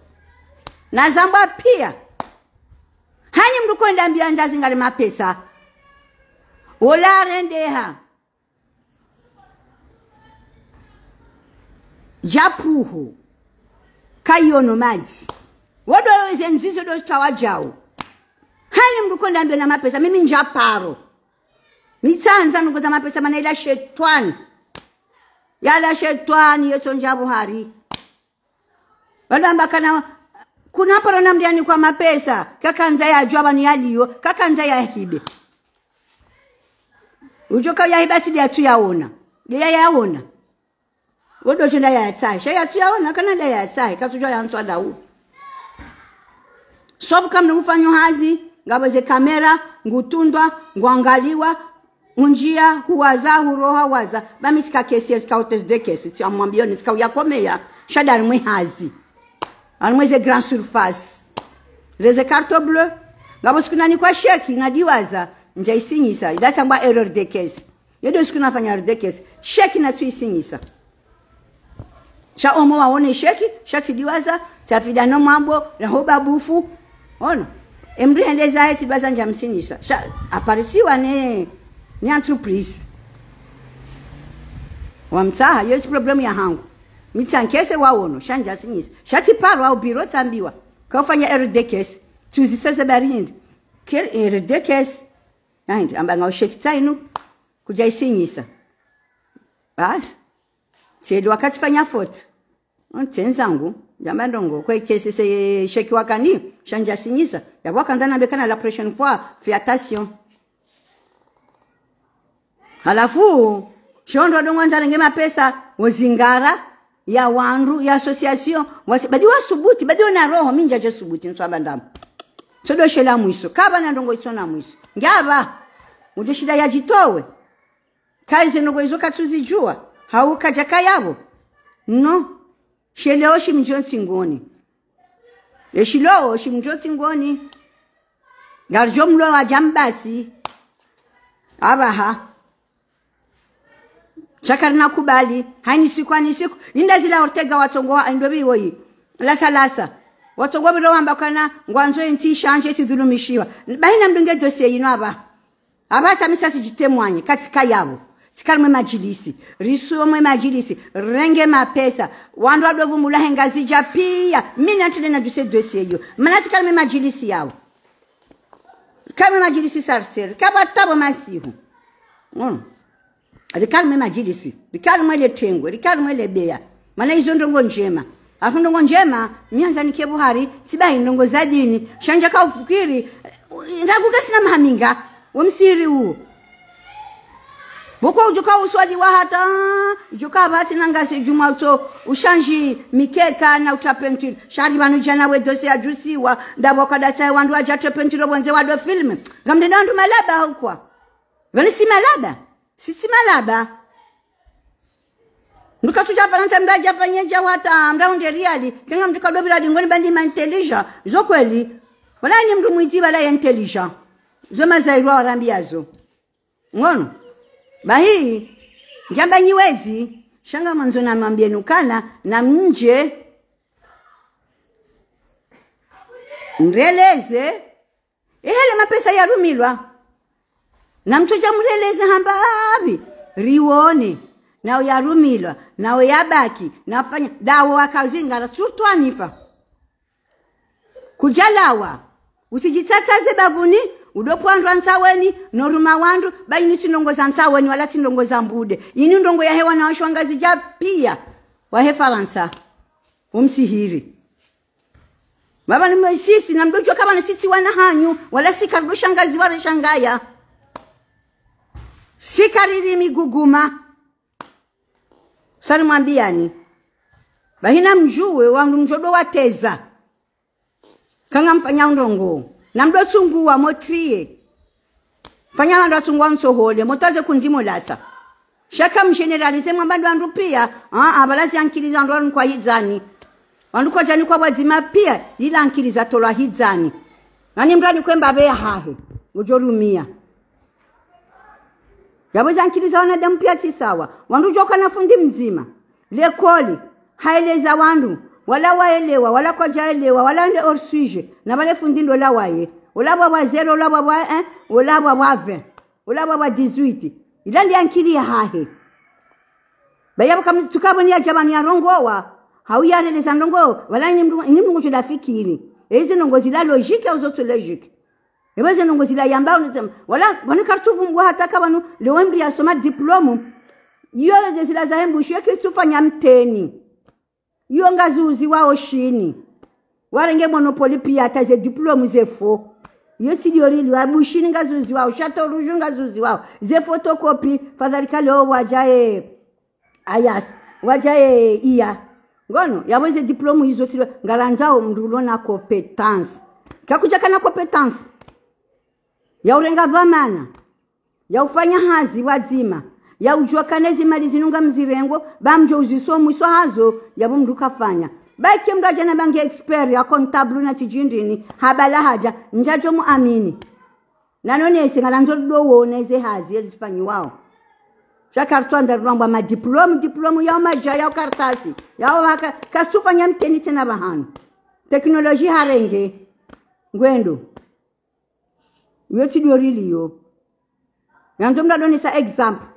Na zambwa piya. Hanyi mndru kwenda mbia ndza zingari mapesa. Wola rendeha. Djapvuhu. Kayono madji. Wodoro ze ndzizo ndo zitawa djao. Hani mndru konda mbe na mapesa, mimi ndjaparo. Mi tsandza ndrongo za mapesa mana ila shetwani. Yala shetwani, yetso ndjapvo hari. Wala mba kana, kuna paro na mndru yanikwa mapesa, kakandza yadjuwa pvanu yaliyo, kakandza yahibe. Udjo ka yahiba tsi nde yatsu yaona. Nde ya yaona. Wodo tsi nda yatsahe. Sha yatsu yaona, kana nda yatsahe, katsudjuwa yantswa ndawu. Sauf kamna ufanyo hazi, ngapvo ze kamera, ngutundwa, ngwangaliwa, undjia, huwaza, huroha, huwaza. Ba mi tsika caissière, tsika hôtesse de caisse, tsi amwambioni, tsika uyakomeya, sha nda harimwa hazi. Harimwa ze grande surface. Reze carte bleue. Ngapvo siku nanikwa sheki, nadiwaza, ndja isinyisa, ila tsangwa erreur de caisse. Yedo siku nafanya erreur de caisse. Sheki natsu isinyisa. Sha omo waone sheki, sha tsidiwaza, tsafida no mambo, na hoba bufu. Ono. Emri hende zahe tsidiwaza ndja msinyisa. Sha, aparisiwa ne, ne entreprise. Wamtsaha, yo tsi problème yahangu. Mi tsankese waono, sha ndja sinyisa. Sha tsiparo au biro tsambiwa. Kaufanya erreur de caisse. Tsuziseze bari hindri. Ker erreur de caisse. Nahindri, amba ngao sheki tsainu. Kudja isinyisa. Basi. Tsedi wakati fanya faute. Ntsendzangu, ndjamba ndrongo. Kwe kesi se sheki wakani, sha ndja sinyisa. Yapvo wakandza nambe kana la prochaine fois, fais attention. Halafu, shondro ndo ngwandzo renge mapesa, wozingara, ya wandru, ya association, wasi, badi wasubuti, badi wona roho, mi ndjadjo subuti, ntswamba ndamu. Tsodo shela mwiso, kapvana ndrongo itsona mwiso. Ngyapva, udjo shinda yadjitowe. Kayize ndrongo izo katsuzidjuwa, hau kadjakaya pvo. No. Sheleo shimdjo ntsingoni. Eshileo shimdjo ntsingoni. Ngaridjo mlowa djambasi. Apvaha. Sha karina kubali. Hani siku, hani siku. Inda zila Ortega watsongowa, ndo pvi woyi. Lasa, lasa. Watsongowa pviro wamba kana, ngwandzo entsi ishandje, tsidhulumishiwa. Bahi namdunge dossier yinu apvaha. Apvasa mi sa tsidjitemwanye, katsikaya pvo. Tsika harimwa madjilisi. Risome madjilisi. Renge mapesa. Wandru wadovumbula he Ngazidja piya. Mi nantile nadjuse dossier iyo. Mana tsika harimwa madjilisi yawo. Tsika harimwa madjilisi sarseri. Kapvatapvo masihu. Mm. Rika harimwa madjilisi. Rika harimwa le tengwe. Rika harimwa le beya. Mana izo ndrongo ndjema. Halafu ndrongo ndjema, mi handza nike pvo hari, tsi bahi ndrongo za dini. Sha ndjaka ufikiri, ndakuka sina mahaminga, wo msihiri uwo. Pvoko udjoka uswaliwa hata, udjoka pvatsi na ngazi djumwa utso, ushandji mikeka na utra peinture. Sha hari pvanu djana we dossier yadjusiwa, ndapvo kadatsa wandru wadja tra peinture pvondze wado filme. Ngamdenda wandru malaba hukwa. Pvani si malaba. Si tsi malaba. Mndru katsudja Farantsa, mndru adja fanye dja wata, mndru ahundre riali. Kenga mndru kadopvira dingoni bandi ma intelligent. Zo kweli. Wala ni mndru mwidzi wala ya intelligent. Zo mazairwa warambiya zo. Ngono. Bahi, ndjamba nyi wedzi, sha ngamwandzo namwambiye nukana, namdje, mreleze, ehele mapesa yarumilwa. Namtsodja mreleze hamba apvi, riwone, nao yarumilwa, nao yabaki, nafanya, ndawo wakazingara, surtout Hanifa. Kudjalawa, utsidjitsatsaze bapvuni, udopvwa wandru wa Ntsaweni, noruma wandru, ba inu tsi ndrongo za Ntsaweni, wala tsi ndrongo za Mbude. Inu ndrongo yahe wanawashe wa Ngazidja piya, wahe Farantsa. Wo msihiri. Baba ni mwe sisi, namdodjuwa kapvana sisi wana hanyu, wala si karidoshangaziwa reshangaya. Si kariri miguguma. Sha rimwambiyani. Bahi namdjuwe, wandru mdjo dowateza. Kanga mfanya ndrongo. Namdotsunguwa motriye. Fanya wandru watsunguwa mtsohole, motoze kundzi molasa. Sha kamgénéralisé mwamba ndo wandru piya, aa, pvala zi ankili za wandru wanu kwa hidzani. Wandru kwadjani kwa pvwadzima piya, ila ankili zatolwa hidzani. Nani mndru anikwe mbapve yahahe, udjo rumiya. Yapvo zi ankili za wanadamu piya tsi sawa. Wandru udjo kana fundi mdzima. Lekoli, haeleza wandru, wala waelewa, wala kwadjaelewa, wala nde hors sujet, na pvale fundi ndo lawaye. Ola pvwa pvwa zéro, ola pvwa pvwa un, ola pvwa pvwa vingt. Ula wa wa dix-huit. Ila ndi ankili yahahe. Ba yapvo kamtsuka pvo ni yadja pvanu yarongowa. Hau yareleza ndrongoo. Wala ni mndru, ni mndru ngudjo fikiri. Ezi ndrongoo zila logique au zo tsi logique. Epvo ze ndrongoo zila yamba unutem. Wala, pvanu kartsuvumbua hata ka pvanu, leo mdru yasoma diplôme. Iyo ze zila za hembu, shiyo kitsufanya mteni. Iyo ngazuziwao Shini. Warenge monopole pia hata ze diplôme ze faux. Iyo tsi dio rili, wa Bushini ngazuziwao, Château Rouge ngazuziwao. Ze photocopie, fadhali ka leo wadja ye Ayas, wadja ye iya. Ngono, yapvo ze diplôme izo tsi dio, ngarandzao mndru ulo na compétence. Kakudja kana compétence. Ya urenga dhwamana. Ya ufanya hazi pvwadzima. Ya udjua kana ezi mali zinu ngamzirengo, ba mdjo uzisomwiswa hazo, yapvo mndru kafanya. Ba ike mndru adja na ba nge expert ya comptable na tsidjindrini, hapvala hadja, ndjadjo muamini. Na nonese, ngarandzo ndo wone ze hazi, eli zifanyiwao. Sha kartsuandza rwambwa ma diplôme, diplôme, yao madja, yao kartasi, yao waka, kasufanya mteni tsena pvahanu. Technologie harenge. Ngwendo. Iyo tsi dio rili iyo. Ngarandzo mndru adonesa exemple.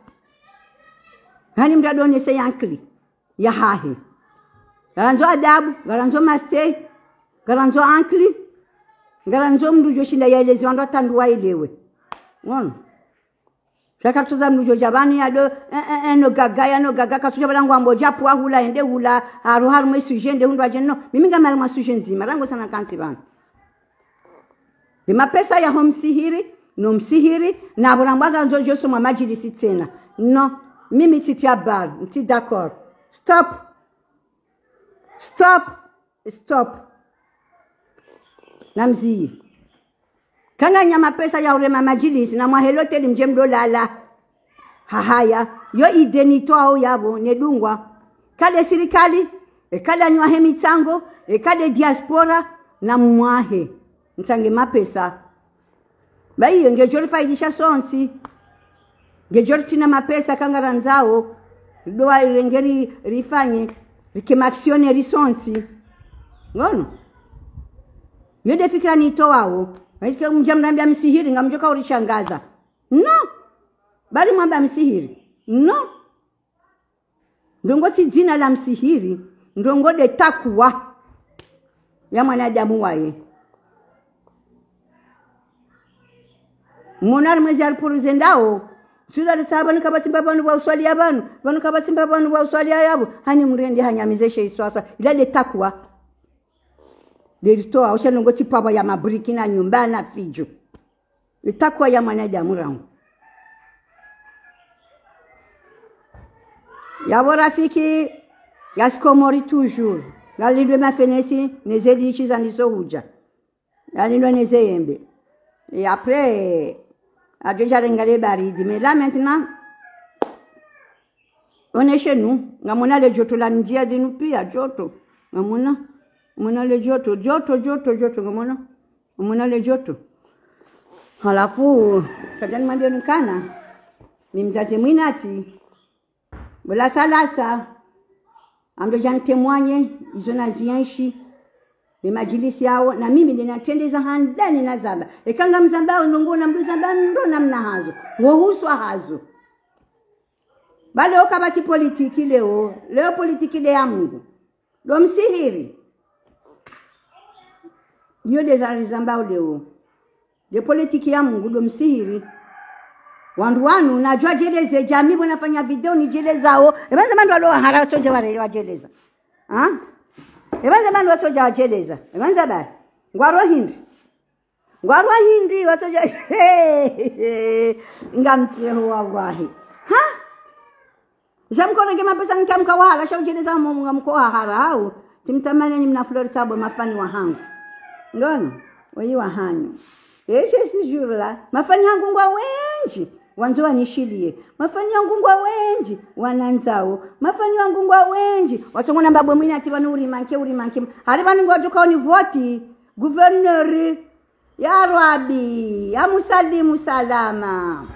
Hani mndru adonesa yankili yahahe. Ngarandzo adabu, ngarandzo mastehi, ngarandzo ankili, ngarandzo mndru djo shinda yaeleze wandru hata wandru waelewe. Ngono. Sha kartsudza mndru djo dja pvanu yado, eh, eh, eh, no gaga, ya no gaga, katsudja pvala ngwambo dja pvwa hula, ende hula, haru haru mwe sujet, ende hundru adje no. Mimi ngam harimwa sujet ndzima, rangu sana kantsi pvanu. Ni mapesa ya ho msihiri, no msihiri, na pvo rambwa ngarandzo djo soma madjilisi tsena. Non, mimi tsi tia bal, tsi d'accord. Stop. Stop. Stop. Na mziyi. Ka nganyina mapesa ya urema madjilisi, na mwahe loteli mdje mdo lala. Hahaya, yo idée nitoao yapvo, nedungwa. Kade sirikali, e kade nywahe mitsango, e kade diaspora, na mwahe. Mtsange mapesa. Ba iyo, ngedjo rifaidisha sontsi. Ngedjo ritrina mapesa ka ngarandzao. Ndo wa irenge ri, rifanye, rike ma actionnaire sontsi. Ngono. Yo nde fikira nitoao. Maisike mdja mrambia msihiri, ngamdjoka urishangaza. Non. Bali mwamba msihiri. Non. Ndrongoo tsi dzina la msihiri, ndrongoo nde takwa ya mwanadamu waye. Mwana harimwa ezi alipuru zendao, sura risaba pvanu kapvatsi mba pvanu pvwa uswaliya pvanu, pvanu kapvatsi mba pvanu pvwa uswaliya yapvo, hani mndru yende hanyamize she iswaswa, ila nde takwa. Nde ritoao, usha ndrongoo tsi pvapvo ya mabriki na nyumba na fidjo. Itakwa ya mwanadamu rangu. Yapvo rafiki, ya sikomori toujours. Ngalindwe mafenesi, neze lishi zandiso hudja. Ngalindwe neze yembe. Et après, adjo dja renga le baridi. Mais là maintenant, on est chez nous. Ngamwona le joto la ndjia linu pia, joto. Ngamwona. Ngamwona le joto, joto, joto, joto, ngamwona. Ngamwona le joto. Halafu, kadjani mwambie nikana, mi mdzadze mwinyi ati, bo lasa lasa, amdo djani témoigner, izo nazienshi, le madjilisi yao, na mimi nde natrendeza handani nazamba. Eka ngamzambao ndrongoo na mndru zamba ndro namna hazo. Wo huswa hazo. Ba leo kapvatsi politiki leo. Leo politiki nde ya Mungu. Ndo msihiri. Iyo nde zarizambao leo. Nde politiki ya Mungu, ndo msihiri. Wandru wanu, nadjo wadjeleze, djami pvo nafanya video nidjelezao. Epvandza wandru walo wahara watsodja ware wadjeleza. Ha? Epvandza wandru watsodja wadjeleza. Epvandza bari. Ngwaro hindri. Ngwarwa hindri, watsodja, ngamtseho wallahi. Ha? Sha mkorenge mapesa nkamka wahala, sha udjeleza mo ngamko wahala hau. Tsimtamani nyi mna flori tsabo mafani wahangu. Ngono, weyi wahanyu. Eshe sijurla, mafani hangu ngwa wendji, wandzo wanishiliye. Mafani hangu ngwa wendji, wanandzao. Mafani hangu ngwa wendji, watsongona mbabwe mwinyi ati pvanu urimanke, urimanke. Hari pvanu ngwadjoka univoti, gouverneur. Ya Rabi, ya musalimu salama.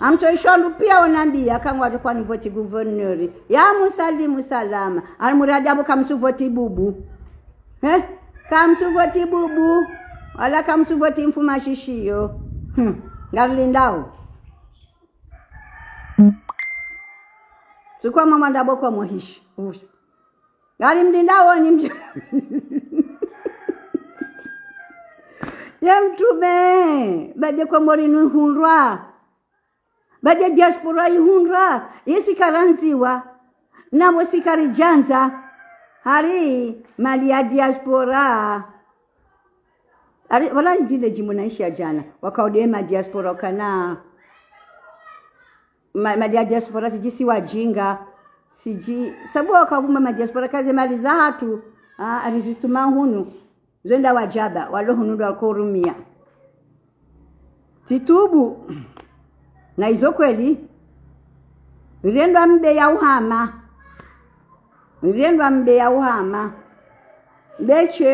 Amtso ishondu pia onambiya, ka ngwadjo kwa nivoti gouverneur. Ya musalimu salama. Almuradi apvo kamtsuvoti bubu. He? Kamtsuvoti bubu. Wala kamtsuvoti mfumashishiyo. Hmm. Ngarilindao. Tsikwa mama ndabo kwa mwahishi. Usha. Ngari mlinda woni mdje. Ye mtrume, badje Komori nihundrwa. Badje diaspora ihundrwa, yesi karandziwa. Namwe si karidjandza. Hari mali ya diaspora. Hari, wala ndjile djimbo na ishi ya djana. Wakaode ma diaspora kana. Ma, mali ya diaspora sidji si wadjinga. Sidji, sabu wakavuma ma diaspora kaze mali zahatru. Ah, arizituma hunu. Zo nda wadjaba, walo hunu ndo wakorumiya. Tsitubu, na izo kweli, rirendwa mbe ya uhama. Rirendwa mbe ya uhama. Mbe ntsi,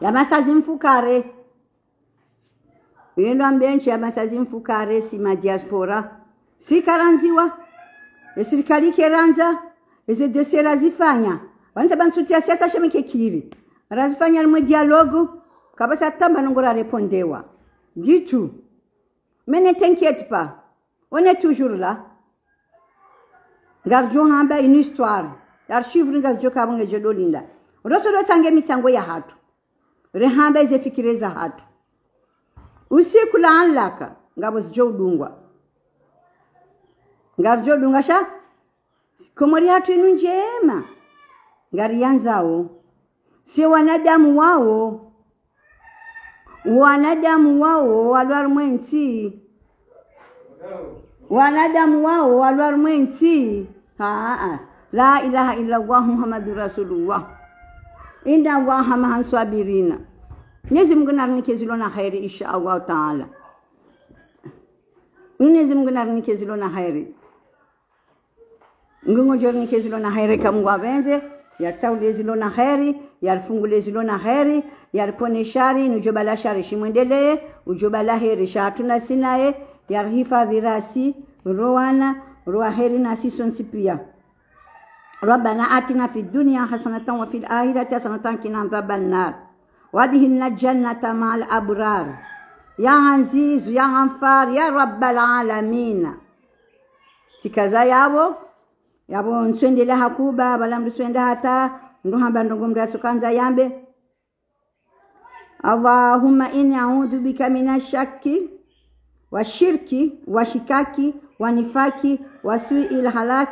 ya masazi mfukare. Rirendwa mbe ntsi ya masazi mfukare si ma diaspora. Si karandziwa, ye sirikali kerandza, eze dossier razifanya. Wandza ba ntsuti ya siasa shemeke kiri. Razifanya limwe dialogue, kabasa tamba nongo rarepondewa. Du tout. Mais ne t'inquiète pas. On est toujours là. Ngaridjo hamba une histoire. Archive ngaridjo kabo ngedjo dolinda. Roso do tsange mitsango yahatru. Rehamba eze fikira zahatru. Usiku la anlaka, ngapvo zidjo udungwa. Ngaridjo dunga sha, Komori yahatru inu ndjema. Ngariyandzao. Si wanadamu wao. Wanadamu wao, walo harumwa entsi. Wanadamu wao, walo harumwa entsi. Haa. لا إله إلا الله محمد رسول الله. إن الله مع الصابرين. Mwenyezi Mungu narinike zilo na kheri, insha Allah Taala. Mwenyezi Mungu narinike zilo na kheri. Ngungu djo rinike zilo na kheri ka Mungu apvendze, yatsaule zilo na kheri, yarifungule zilo na kheri, yaripvone shari, nudjo bala shari shimwendeleye, udjo bala heri sha hatru na si naye, yarihifadhwi rasi, ro wana, ro waheri na si sontsi piya. ربنا آتنا في الدنيا حسنة وفي الآخرة حسنة وقنا عذاب النار. وأدخلنا الجنة مع الأبرار. يا عزيز، يا غفار، يا رب العالمين. Tsikaza yapvo, yapvo ntsuendela hakuba, bala mndru tsuenda hata, mndru hamba ndrongo mndru yatsukandza yambe. اللهم إني أعوذ بك من الشك والشرك والشكاك والنفاق وسوء الأخلاق،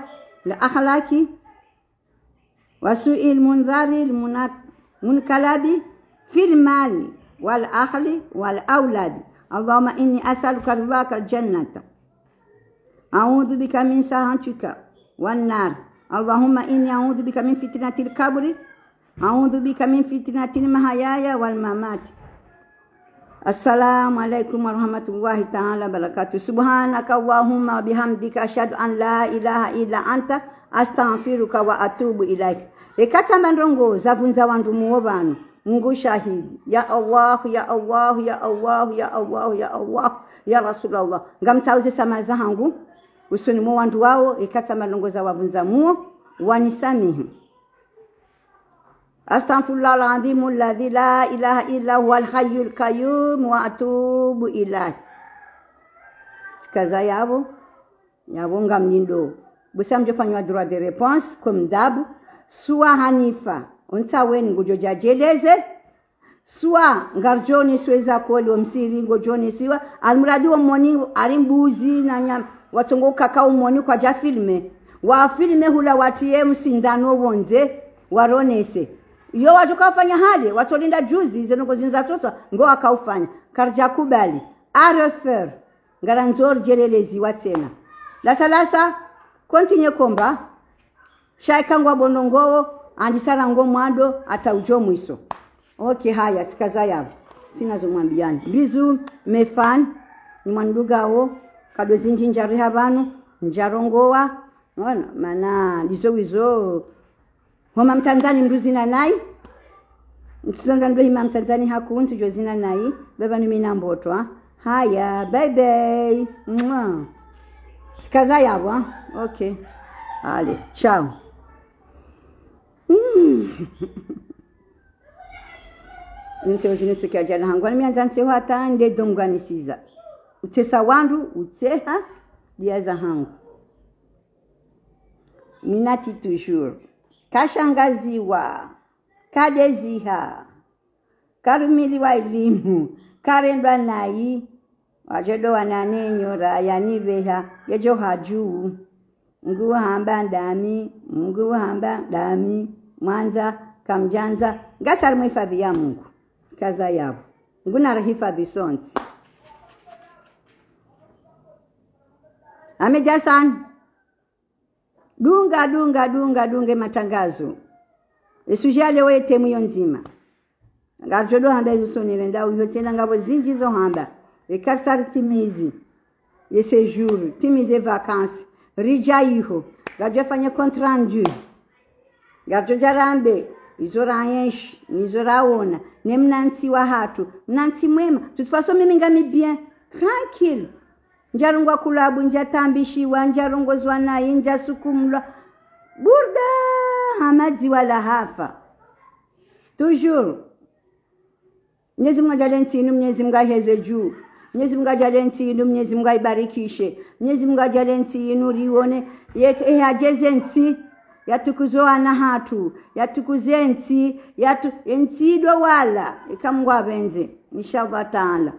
الأخلاق وسوء المنظر المنق-، المنقلب في المال والأهل والأولاد. اللهم إني أسألك رضاك الجنة. أعوذ بك من سخطك والنار. اللهم إني أعوذ بك من فتنة القبر. أعوذ بك من فتنة المحيا والممات. السلام عليكم ورحمة الله تعالى وبركاته. سبحانك اللهم وبحمدك، أشهد أن لا إله إلا أنت، أستغفرك وأتوب إليك. Eka tsamba ndrongo zavundza wandru muo pvanu, Mungu shahidi. Ya Allah, ya Allah, ya Allah, ya Allah, ya Allah, ya Rasulallah. Ngamtsauze samaha zahangu usoni mwa wandru wao, eka tsamba ndrongo zawavundza muo, wanisamihi. أستغفر الله العظيم الذي لا إله إلا هو الحي القيوم وأتوب إليه. Tsikaza yapvo, yapvo ngamlindo. Busa mdjo fanywa droit de réponse, comme d'hab. Swa Hanifa, ontsa weni ngudjo djadjeleze. Swa, ngaridjo oneswa eza kweli, omsiri ngodjo onesiwa. Almuradi wamoni, ari mbuzi na nyama. Watsongo ukaka umoni kwadja filme. Wa filme hula watriye msindano wondze, waronese. Iyo wadjo kafanya hale, watsolinda juzi, ze ndrongo zinu zatsoswa, ngo wakaufanya. Karidja kubali. À refaire. Ngarandzo ridjeleleziwa tsena. Lasa lasa, continuer combat. Sha eka ngwapvo ndrongoo, andisa rangu mwando, hata udjo mwiso. Ok, haya, tsikaza yapvo. Tsina zo mwambiyani. Bisous, mes fans, ni mwandugawo, kado zindji ndjariha pvanu, ndjarongowa. Ona, mana, ndizo wizo. Homa mtandzani mndru zina nayi. Mtsuzandza ndo hima mtandzani haku, ntsudjo zina nayi. Baba ni mina mbotwa. Haya, bye bye. Mwah. Tsikaza yapvo, ha? Ok. Allez, ciao. Mm. Ntseho zinu tsi kaya djana hangu. Ani miandza ntseho hata nde donganisiza. Utsesa wandru, utseha. Dia zahangu. Minati toujours. Kashangaziwa. Kadeziha. Karumiliwa ilimu. Karendwa nayi. Wadjo ndo wana ne nyora yaniveha. Yedjo hadju. Mngu hamba ndami, Mngu hamba ndami, mwandza, kamdjandza, ngasi harimwa hifadhwi ya Mngu. Kaza yapvo. Mngu narihifadhwi sontsi. Ahmed Hassan. Dunga, dunga, dunga, dunga ye matangazo. Ye sujet ya leo ye thème yo ndzima. Ngaridjo ndo hamba izo usoni renda uyo tsena ngapvo zindji zo hamba. Ye kartasi ritimizi. Ye séjour, ritimizi ye vacances. Ridja iho. Ngaridjo fanya compte rendu. Ngaridjo dja rambe. Izo rayenshi, nizo rawona. Ne mnantsi wahatru. Mnantsi mwema. De toute façon, mimi ngami bien. Tranquille. Ndjarongwa kulabu, ndjatambishiwa, ndjarongozwa nayi, ndjasukumulwa. Burda, ha madziwa la hafa. Toujours. Mnyezi Mngu adjaanlie ntsi inu, Mnyezi Mngu ayiheze dju. Mnyezi Mngu adjaanlie ntsi inu, Mnyezi Mngu ayibarikishe. Mnyezi Mngu adjaanlie ntsi inu, riwone. Ye, ye hadjeze ntsi, yatukuze wana hatru, yatukuze ntsi, yatu, ye ntsi ndo wala, eka Mngu apvendze. Inshallah Taala.